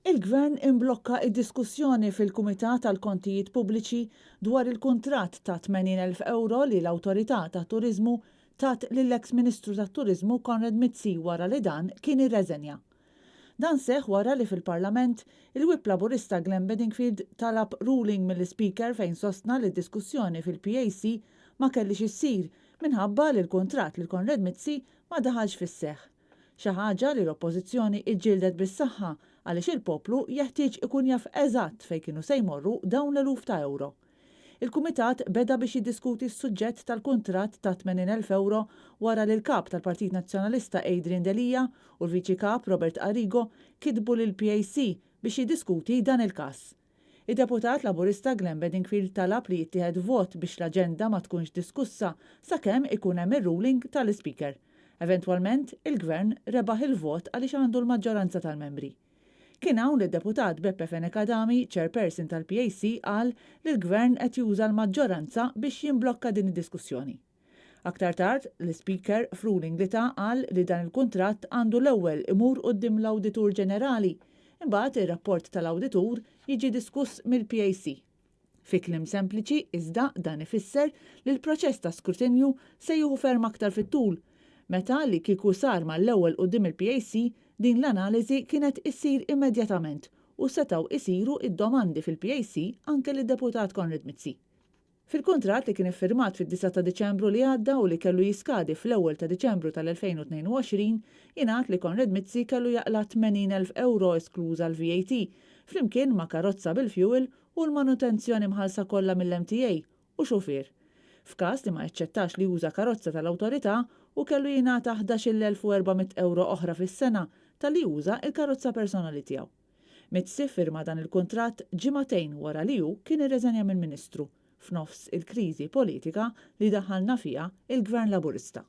Il-Gvern imblokka d-diskussjoni fil-Kumitat għall-Kontijiet Pubbliċi dwar il-kuntratt ta' 80,000 ewro li l-Awtorità tat-Turiżmu tat lill-eks Ministru tat-Turiżmu Konrad Mizzi wara li dan kien irreżenja. Dan seħħ wara li fil-Parlament, il-Whip Laburista Glenn Bedingfield talab ruling mill-Ispeaker fejn sostna li d-diskussjoni fil-PAC ma kellhiex issir minħabba li l-kuntratt lil Konrad Mizzi ma daħalx fis-seħħ. Xi ħaġa li l-Oppożizzjoni iġġieldet bis-saħħa għaliex il-poplu jeħtieġ ikun jaf eżatt fejn kienu se jmorru dawn l-eluf ta' ewro. Il-Kumitat beda biex jiddiskuti s-suġġett tal-kuntratt ta' 80,000 ewro wara li l-Kap tal-Partit Nazzjonalista Adrian Delia u l-Viċi Kap Robert Arrigo kitbu lill-PAC biex jiddiskuti dan il-każ. Id-Deputat Laburista Glenn Bedingfield talab li jittieħed vot biex l-aġenda ma tkunx diskussa sakemm ikun hemm ir-ruling tal-Ispeaker. Eventwalment, il-Gvern rebaħ il-vot għaliex għandu l-maġġoranza tal-membri. Kien hawn li d-Deputat Beppe Fenech Adami, Chairperson tal-PAC qal li l-Gvern qed juża l-maġġoranza biex jimblokka din id-diskussjoni. Aktar tard, l-Ispeaker f'ruling li ta qal li dan il-kuntratt għandu l-ewwel imur quddiem l-Awditur Ġenerali, imbagħad ir-rapport tal-Awditur jiġi diskuss mill-PAC. Fi kliem sempliċi, iżda, dan ifisser li l-proċess ta' skrutinju se jieħu ferm aktar fit-tul, meta li kieku sar mal-ewwel quddiem il-PAC, din l-analiżi kienet issir immedjatament u setgħu isiru d-domandi fil-PAC anke lid-Deputat Konrad Mizzi. Fil-kuntratt li kien iffirmat fid-disgħa ta' Diċembru li għadda u li kellu jiskadi fl-ewwel ta' Diċembru tal-2022, jingħad li Konrad Mizzi kellu jaqla' 80,000 ewro eskluża l-VAT, flimkien ma' karozza bil-fuel u l-manutenzjoni mħallsa kollha mill-MTA u xufier. F'każ li ma jaċċettax li juża karozza tal-Awtorità, hu kellu jingħata 11,400 ewro oħra fis-sena talli juża l-karozza personali tiegħu. Mizzi ffirma dan il-kuntratt ġimagħtejn wara li hu kien irreżenja minn Ministru, f'nofs il-kriżi politika li daħħalna fiha il-Gvern Laburista.